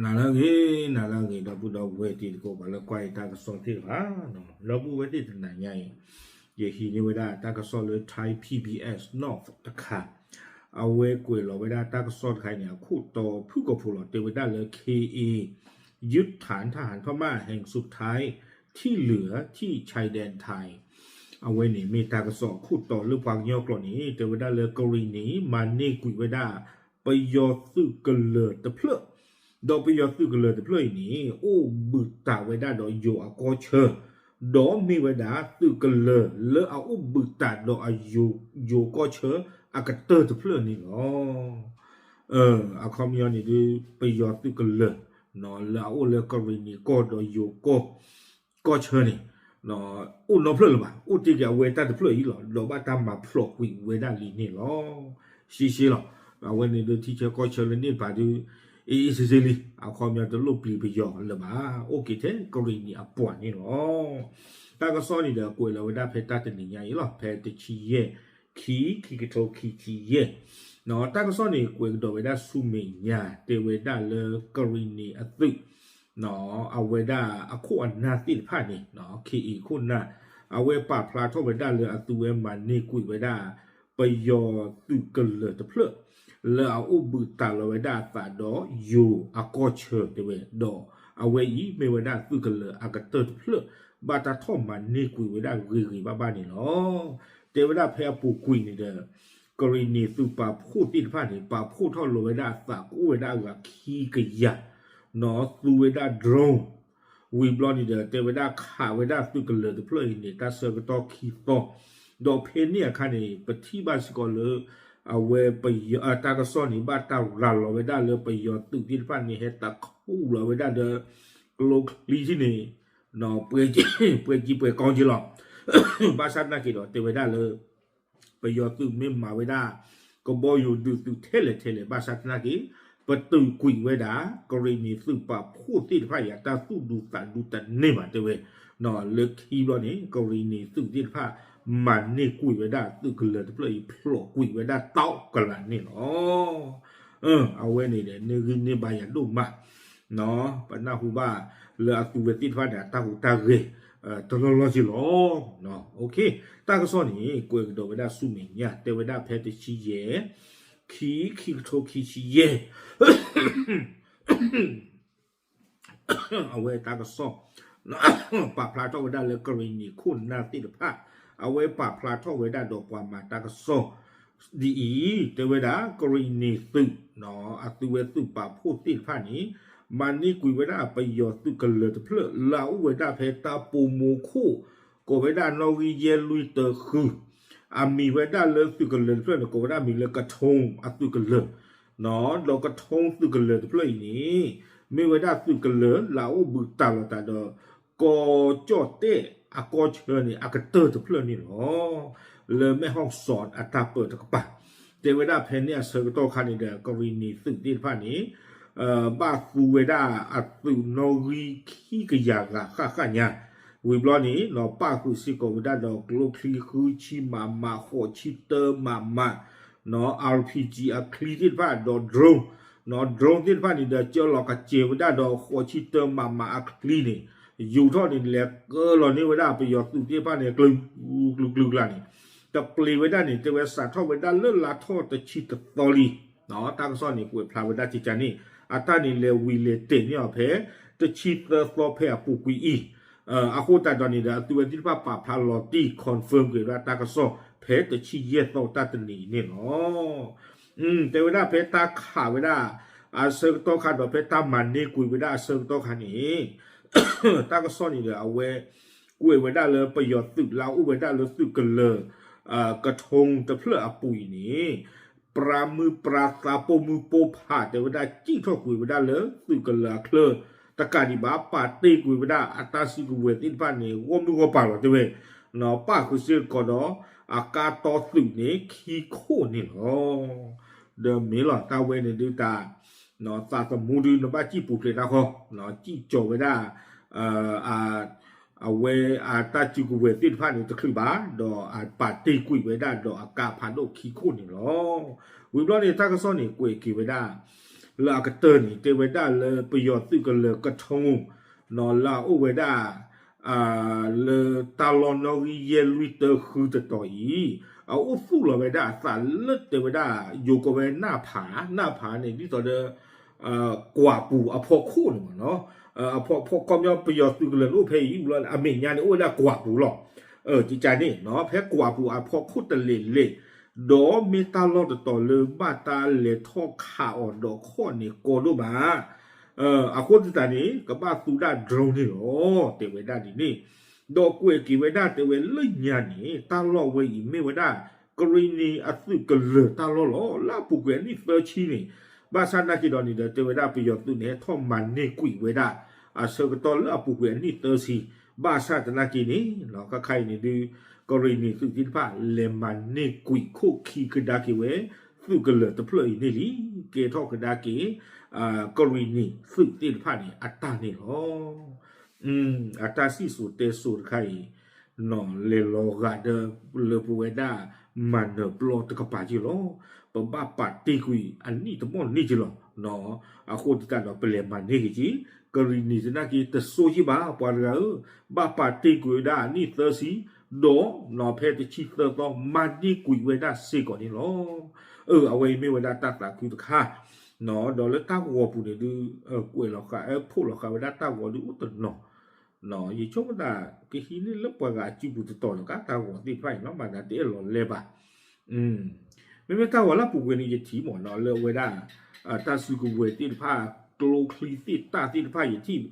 နၤလၢအဂ့ၤ, နၤလၢအဂ့ၤ ဒီပုၢ်ဒီဝဲၢ်တံၤသကိး ပှၤလၢကွၢ်ယတၢ်ကစီၣ်သ့ၣ်တဖၣ်, ဒီပုၢ်ဝဲၢ်သ့ၣ်တနၤညါအံၤ, ယဟံးန့ၢ်ဝဲဒၣ်တၢ်ကစီၣ်လၢ Thai PBS North တခါ, အဝဲကွဲးလီၤဝဲဒၣ်တၢ်ကစီၣ်တခါအံၤန့ၣ် အခိၣ်တီဖုၣ်ကိာ်ဖိလီၤ တဲဝဲဒၣ်လၢ ခ့ၣ်အ့ၣ် ယုၢ်ထၣ် ထၣ်ဟၣ်ထီၣ်မး ဟဲၣ်ဆူၣ်ထၢၣ် ထံၣ်လုာ် ထံၣ် ชายแดนไทย အဝဲန့ၣ်မ့ၢ်တၢ်ကစီၣ်အခိၣ်တီလၢပှၤကညီကျိာ်န့ၣ် တဲဝဲဒၣ်လၢကရံၣ်နံၣ် မၤန့ၢ်ကွံာ်ဝဲဒၣ် ပယီၤသုးကလၢၤတဖျၢၣ်, ဒီးပယီၤသုးကလၢၤတဖျၢၣ်အံၤန့ၣ် အိၣ်ဘုးတၢ်ဝဲဒၣ်ဒီးယိၤအကီၢ်ဆၢ, ဒီးမ့ၢ်ဝဲဒၣ်သုးကလၢၤလၢအအိၣ်ဘုးတၢ်ဒီးအယိၤ, ယိၤကီၢ်ဆၢအကတၢၢ်တဖျၢၣ်န့ၣ်လီၤ. အခီပညီန့ၣ်ဒုး ပယီၤသုးကလၢၤ လၢအအိၣ်လၢကရံၣ်နံၣ်ကီၢ်ဒီးယိၤကီၢ်, ကီၢ်ဆၢန့ၣ် အိၣ်နီတဖျၢၣ်လၢၤဘၣ်, အိၣ်တ့ၢ်က့ၤအဝဲတၢ်တဖျၢၣ်အံၤလီၤ, ဒီးဘၣ်တၢ်မၤဖျိးကွံာ်ဝဲဒၣ်လံန့ၣ်လီၤ. ရှဲရှဲလီၤ. အဝဲန့ၣ်ဒုးထံဆၢကီၢ်ဆၢလၢန့ၣ်တဖၣ်ဒုး အ့ၣ်အ့ၣ်ဆ့ဆ့လံ, အခီပညီတလိၣ်ပျံၤပယီၤလၢၤဘၣ်, အိၣ်က့ၤထဲကရံၣ်နံၣ်အပှၢ်န့ၣ်လီၤ. တၢ်ကစီၣ်န့ၣ်ဒီးကွဲးလီၤဝဲဒၣ်ဖဲတၢ်တနံၤညါအံၤလီၤ, ဖဲတဆံယဲၢ် ခံ, ခံကထိခံဆံယဲၢ်, တၢ်ကစီၣ်န့ၣ် ကွဲးကဒီးဝဲဒၣ်ဆူမဲာ်ညါ တဲဝဲဒၣ်လၢကရံၣ်နံၣ်အသုး အဝဲဒၣ်အခိၣ်အနၢ်သ့ၣ်တဖၣ်န့ၣ်, ခ့ၣ်အ့ၣ်ခိၣ်နၢ်, အဝဲပာ်ဖျါထီၣ်ဝဲဒၣ်လၢအသုဝဲမၤန့ၢ်ကွံာ်ဝဲဒၣ် ပယီၤသုးကလၢၤတဖျၢၣ် လၢအအိၣ်ဘုးတၢ်လီၤဝဲဒၣ်အသးဒီးယိၤအကီၢ်ဆၢတဲဝဲ, ဒီးအဝဲအံၤမ့ၢ်ဝဲဒၣ်သုးကလၢၤအကတၢၢ်တဖျၢၣ် ဘၣ်တၢ်ထီၣ်မၤန့ၢ်ကွံာ်ဝဲဒၣ်ဂ့ၤဂ့ၤဘၣ်ဘၣ်န့ၣ်လီၤ. တဲဝဲဒၣ်ဖဲအပူၤကွံာ်န့ၣ်ဒီး ကရံၣ်နံၣ်သုးပာ်ဖှိၣ်သ့ၣ်တဖၣ်န့ၣ် ပာ်ဖှိၣ်ထီၣ်လီၤဝဲဒၣ်အသးကအိၣ်ဝဲဒၣ်အဂၤခံကယၤ, နီၢ်သူဝဲဒၣ် drone, ဝံၤဘျီန့ၣ်ဒီးတဲဝဲဒၣ်ခးဝဲဒၣ်သုးကလၢၤတဖျၢၣ်အံၤန့ၣ် တၢ်ဆၢကတီၢ်ခံသီ, ဒီးဖဲန့ၣ်အခါန့ၣ် ပထံၣ်ဘၣ်စ့ၢ်ကီးလၢ အဝဲပယီၤ တၢ်ကစီၣ်န့ၣ် ဘၣ်တၢ်ရၤလီၤဝဲဒၣ်လၢပယီၤသုးသ့ၣ်တဖၣ်န့ၣ် ဟဲသးခူၣ်လီၤဝဲဒၣ်ဒီး ကျိချံထံၣ်န့ၣ် ပှဲၤကံပှဲၤကီက့လီၤ. ဘၣ်ဆၣ်သနာ်က့ဒီး တဲဝဲဒၣ်လၢ ပယီၤသုးမ့ၢ်မၤဝဲဒၣ် ကဘီယူၤဒုးသုးထဲလဲၣ်ထဲလဲၣ် ဘၣ်ဆၣ်သနာ်က့ ပတုာ်ကွံာ်ဝဲဒၣ် ကရံၣ်နံၣ်သုးပာ်ဖှိၣ်သ့ၣ်တဖၣ်အံၤ တၢ်သူၣ်ဒူသးဒူတန့ၢ်ဘၣ်တဲဝဲ, လၢခံဘျီန့ၣ် ကရံၣ်နံၣ်သုးသ့ၣ်တဖၣ် မၤန့ၢ်ကွံာ်ဝဲဒၣ်သုးကလၢၤတဖျၢၣ်အံၤ ဖျိးကွံာ်ဝဲဒၣ်တီကလးန့ၣ်လီၤ. အဝဲန့ၣ်ဒီး န့ၢ်ဂံၢ်န့ၢ်ဘါယၤဒိၣ်မး ပနၢ်ဟူဘၣ်လၢအသုဝဲသ့ၣ်တဖၣ်န့ၣ် အတၢ်ဟူးတၢ်ဂဲၤ တလီၢ်လီၢ်က့လီၤ. တၢ်ကစီၣ်န့ၣ် ကွဲးကဒီးဝဲဒၣ်ဆူမဲာ်ညါ တဲဝဲဒၣ်ဖဲတဆံယဲၢ် ခံ ခံကထိခံဆံယဲၢ် အဝဲတၢ်ကစီၣ် ပာ်ဖျါထီၣ်ဝဲဒၣ်လၢကရံၣ်နံၣ်ခိၣ်နၢ်သ့ၣ်တဖၣ် အဝဲပာ်ဖျါထီၣ်ဝဲဒၣ်ဒီးပှၤမၤတၢ်ကစီၣ် ဒ်အံၤ တဲဝဲဒၣ် ကရံၣ်နံၣ်သုး အသုဝဲသုးပာ်ဖှိၣ်သ့ၣ်တဖၣ်န့ၣ် မၤန့ၢ်ကွံာ်ဝဲဒၣ်ပယီၤသုးကလၢၤတဖျၢၣ် လၢအအိၣ်ဝဲဒၣ်ဖဲတၢ်ပိာ်မိၤခိၣ် ကိးဝဲဒၣ်နီၣ်ဂံၢ်ယဲၢ်လွံၢ်တၢ ဃု အမံၤဝဲဒၣ်လၢသုးကလၢၤတဖျၢၣ်န့ၣ် ကိးဝဲဒၣ်မံၤလၢကထိအသုးကလၢၤ ဒီးကထိသုးကလၢၤတဖျၢၣ်အံၤန့ၣ် မ့ၢ်ဝဲဒၣ်သုးကလၢၤလၢအအိၣ်ဘှံးတၢ်လီၤတၢ်ဒီး ကီၢ်ကၠီၣ်တဲၣ်အကီၢ်ဆၢန့ၣ် အကတၢၢ်တဖျၢၣ်န့ၣ်လီၤ. လၢမဲၣ်ဟီၣ်စီၣ်အတၢ်ပၢတကပၤ တဲဝဲဒၣ်ဖဲန့ၣ်အဆၢကတီၢ်ခါန့ၣ်ဒီး ကရံၣ်နံၣ်သုးသ့ၣ်တဖၣ်န့ၣ် ဘၣ်သူဝဲဒၣ်အသုးနီၣ်ဂံၢ်ခံကယၤဂၤဃၣ်ဃၣ်ညါ ဝံၤဘျီန့ၣ် ပၣ်ဃုာ်စ့ၢ်ကီးဝဲဒၣ်ဒီးကျိချံဃုဆံမးမး ဃိးဆံတၢမးမး RPG အချံသ့ၣ်တဖၣ်ဒီး drone, drone သ့ၣ်တဖၣ်န့ၣ်ဒီး ကၢလီၤကစဲၤဝဲဒၣ်ဒီးဃိးဆံတၢမးမးအချံန့ၣ် ယူၤထီၣ်န့ၣ် လဲၤကၢလီၤန့ၢ်ဝဲဒၣ်ပယီၤသုးသ့ၣ်တဖၣ်န့ၣ် ကျုၤကျုၤကျါန့ၣ် တပျ့ၤဝဲဒၣ်န့ၣ် တဲဝဲစးထီၣ်ဝဲဒၣ်လၢလါထီၣ်တဆံတသီလံ တၢ်ကစီၣ်န့ၣ် ကွဲးဖျါဝဲဒၣ်ကကန့ၣ် အတၢ်န့ၣ်လဲၤဝံၤလဲၤတဲာ်န့ၢ်အီၤဖဲ တဆံသၢသီဖဲအပူၤကွံာ်အံၤ အဃိသတးဒီးန့ၣ်ဒီး အသုဝဲသ့ၣ်တဖၣ်ပာ်ဖျါလီၤတံၢ် confirm က့ၤဝဲဒၣ်တၢ်ကစီၣ်ဖဲတဆံယဲၢ်သီတၢ်တနံၤအံၤန့ၣ်လီၤ. တဲဝဲဒၣ်ဖဲတၢ်ခးဝဲဒၣ် အဆၢကတီၢ်ခါဒီးဖဲတၢ်မၤန့ၢ်ကွံာ်ဝဲဒၣ်အဆၢကတီၢ်ခါန့ၣ် တၢ်ကစီၣ်န့ၣ်ဒီး အဝဲ ကွဲးဝဲဒၣ်လၢပယီၤသုးလၢအအိၣ်ဝဲဒၣ်လၢသုးကလၢၤ ကထိတဖျၢၣ်အပူၤအံၤန့ၣ် ပြးမုၢ်ပြးသးပိာ်မုၣ်ပိာ်ဖး တဲဝဲဒၣ်စံၣ်ထီၣ်ကွံာ်ဝဲဒၣ်လၢသုးကလၢၤအချၢ တကးဒံးဘၣ် ပာ်တ့ၢ်ကွံာ်ဝဲဒၣ်အတၢ်စုကဝဲၤသ့ၣ်တဖၣ်န့ၣ် ဂီၢ်မုၢ်ဂီၢ်ပၤလီၤတဲဝဲ ပၣ်ဃုာ်စ့ၢ်ကီးဒီး အကါတီသုးန့ၣ် ခံခိၣ်န့ၣ်လီၤ. ဒီးမ့ၢ်လီၤ တၢ်ဝဲန့ၣ်ဒုးတၢ် သးသမူဒုးနဘၣ်စံၣ်ပူၤဖျဲးတၢ်ဃီ စံၣ်ကၠီၤဝဲဒၣ် အဝဲအတၢ်စုကဝဲၤသ့ၣ်တဖၣ်န့ၣ်တချုးဘၣ် ဒီးအပာ်တ့ၢ်ကွံာ်ဝဲဒၣ်ဒီးအကါဖးဒိၣ်ခံခိၣ်န့ၣ်လီၤ. ဝံၤဘျီန့ၣ် တၢ်ကစီၣ်န့ၣ် ကွဲးက့ၤဝဲဒၣ် လၢအကတၢၢ်န့ၣ် တဲဝဲဒၣ်လၢပယီၤသုးကလၢၤကထီ နီၢ် လၢအအိၣ်ဝဲဒၣ် လၢတၢ်လီၢ်နီၣ်ဂံၢ်ယဲၢ်လွံၢ်တၢဃုတတီၤအံၤ အအိၣ်သူၣ်လီၤဝဲဒၣ်အသးလၢတဲဝဲဒၣ် ယိၤကိးဝဲနၢ်ဖး နၢ်ဖးန့ၣ် ဒ်သိးဒီး ကွၢ်ပူၤအဖီခိၣ်န့ၣ်မ့ၢ်နီၢ် အဖီခိၣ်ခီပညီပယီၤသုးကလၢၤန့ၣ်အိၣ်ဖဲအံၤလီၤ အမဲာ်ညါန့ၣ်အိၣ်ဝဲဒၣ်ကွၢ်ပူၤလီၤ ကန့ၣ်နီၢ် ဖဲကွၢ်ပူၤအဖီခိၣ်တလဲၤလဲၤ ဒီးမ့ၢ်တၢ်လီၢ်တတီၤလၢဘၣ်တၢ်လဲၤထီၣ်ခးအီၤဒီးခီၣ်န့ၣ်ကီဒိၣ်မး အဃိသတးန့ၣ် ကဘၣ်သူဒၣ် drone န့ၣ်လီၤ တဲဝဲဒၣ်ဒ်န့ၣ် ဒီးကွဲးက့ၤဝဲဒၣ်တဲဝဲလၢညါန့ၣ် တၢ်လီၢ်ဝဲအံၤမ့ၢ်ဝဲဒၣ် ကရံၣ်နံၤအသုးကလၢၤတၢ်လီၢ်လီၤ လၢအပူၤကွံာ်အနံၣ်သၢဆံန့ၣ် ဘၣ်ဆၣ်သနာ်က့ဒီးန့ၣ်ဒီး တဲဝဲဒၣ်ပယီၤသုးန့ၣ် ဟဲထီၣ်မၤန့ၢ်ကွံာ်ဝဲဒၣ် အဆၢကတီၢ်လၢအပူၤကွံာ်အနံၣ်သၢဆံ ဘၣ်ဆၣ်သနာ်က့န့ၣ် ခါခါအံၤန့ၣ်ဒုး ကရံၣ်နံၤသုးသ့ၣ်တဖၣ် လဲၤမၤန့ၢ်ကွံာ်ခိၣ်ခံကဒါက့ၤဝဲ သုးကလၢၤတဖျၢၣ်အံၤန့ၣ်လံ ကဲထီၣ်ကဒါက့ၤ ကရံၣ်နံၤသုးသ့ၣ်တဖၣ်န့ၣ် အတၢ်န့ၣ်လီၤ အတၢ်စံၣ်စိၤတဲစိၤတခါအံၤ လဲၤလီၤဂာ်ဒီးလၢပဝဲဒၣ် မၤနၢၤပျီတကပၤက့လီၤ ပဘၣ်ပာ်တ့ၢ်ကွံာ်အနံၣ်တမီၢ်န့ၢ်က့လီၤ အဃိသတးဒီးပလဲၤမၤန့ၢ်က့ၤက့ၤ ကရံၣ်နံၤသနာ်က့တစိက့ဘၣ် ပှၤတဂၤဧၢ, ဘၣ်ပာ်တ့ၢ်ကွံာ်ဝဲဒၣ်အနံၣ်သၢဆံ, ဒီးနီၢ်ဖဲတဆံသၢသီ မၤန့ၢ်ကွံာ်ဝဲဒၣ်စ့ၢ်ကီးန့ၣ်လီၤ. အၢ အဝဲအံၤမ့ၢ်ဝဲဒၣ်တၢ်သးခုတခါ, ဒီးလၢတၢ်ဂီၤပူၤန့ၣ်ဒုး ကွဲးလီၤဃာ် ဖှိၣ်လီၤဃာ်ဝဲဒၣ်တၢ်ဂီၤဒုးအိၣ်တနီၤ ယဆိကမိၣ်သး ကဟံးန့ၢ်လၢပှၤဂၤအစုပူၤတတီၤဒီး တၢ်ဂီၤသ့ၣ်တဖၣ်အံၤနီၤ မၤသးတအဲၣ်လီၤလဲၤဘၣ်. မ့မ့ၢ်တၢ်ဂီၤလၢအပူၤကွံာ်န့ၣ် ယထံၣ်မ့ၢ်နီၤ လၢအဝဲဒၣ် တၢ်စုကဝဲၤသ့ၣ်တဖၣ် ကျိချံသ့ၣ်တၢ်သ့ၣ်တဖၣ် ယထံၣ်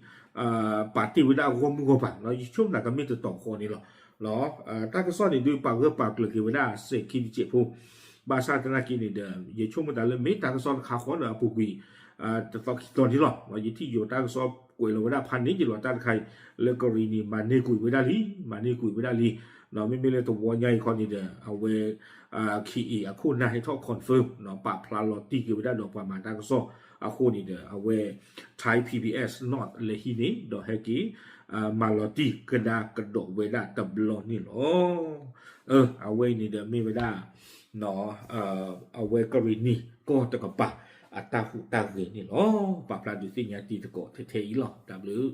ပာ်တ့ၢ်ဝဲဒၣ်ဂီၢ်မုၢ်ဂီၢ်ပၤ ယဆိကမိၣ်သးကမ့ၢ်တတီၤဃီန့ၣ်လီၤ. တၢ်ကစီၣ်န့ၣ်ဒုး ပာ်ဂၢၢ်ပာ်ကျၢၤက့ၤဝဲဒၣ်စဲးခံတစဲးဖိ, ဘၣ်ဆၣ်သနာ်က့န့ၣ်ဒီး ယဆိကမိၣ်သးလၢမ့ၢ်တၢ်ကစီၣ်တခါဃီဒီးအပူၤကွံာ် တသီခံသီန့ၣ်လီၤ. ယထံၣ်ယိၤတၢ်ကစီၣ်ကွဲးလီၤဝဲဒၣ်ဖးန့ၢ်က့ၤလီၤတၢ်တခါအံၤ လၢကရံၣ်နံၤမၤန့ၢ်ကွံာ်ဝဲဒၣ်လံ, မၤန့ၢ်ကွံာ်ဝဲဒၣ်လံ. မ့မ့ၢ်လၢတဝီညါအံၤခီန့ၣ်ဒီး အဝဲ ခ့ၣ်အ့ၣ် အခိၣ်နၢ်ဟဲထီၣ် confirm ပာ်ဖျါလီၤတံၢ်က့ၤဝဲဒၣ်ဒီးပှၤမၤတၢ်ကစီၣ်အဃိန့ၣ်ဒီး အဝဲ Thai PBS North လဲၤဟံးန့ၣ် ဒီးဟဲက့ၤ မၤလီၤတံၢ်ကဒါကဒီးဝဲဒၣ်တဘျီန့ၣ်လီၤ. အဝဲအံၤန့ၣ်ဒီးမ့ၢ်ဝဲဒၣ် အဝဲကရံၣ်နံၤကီၢ်တကပၤ အတၢ်ဟူးတၢ်ဂဲၤန့ၣ်လီၤ. ပာ်ဖျါဒုးသ့ၣ်ညါတံၤသကိးထဲထဲအံၤလီၤ. တၢ်ဘျုး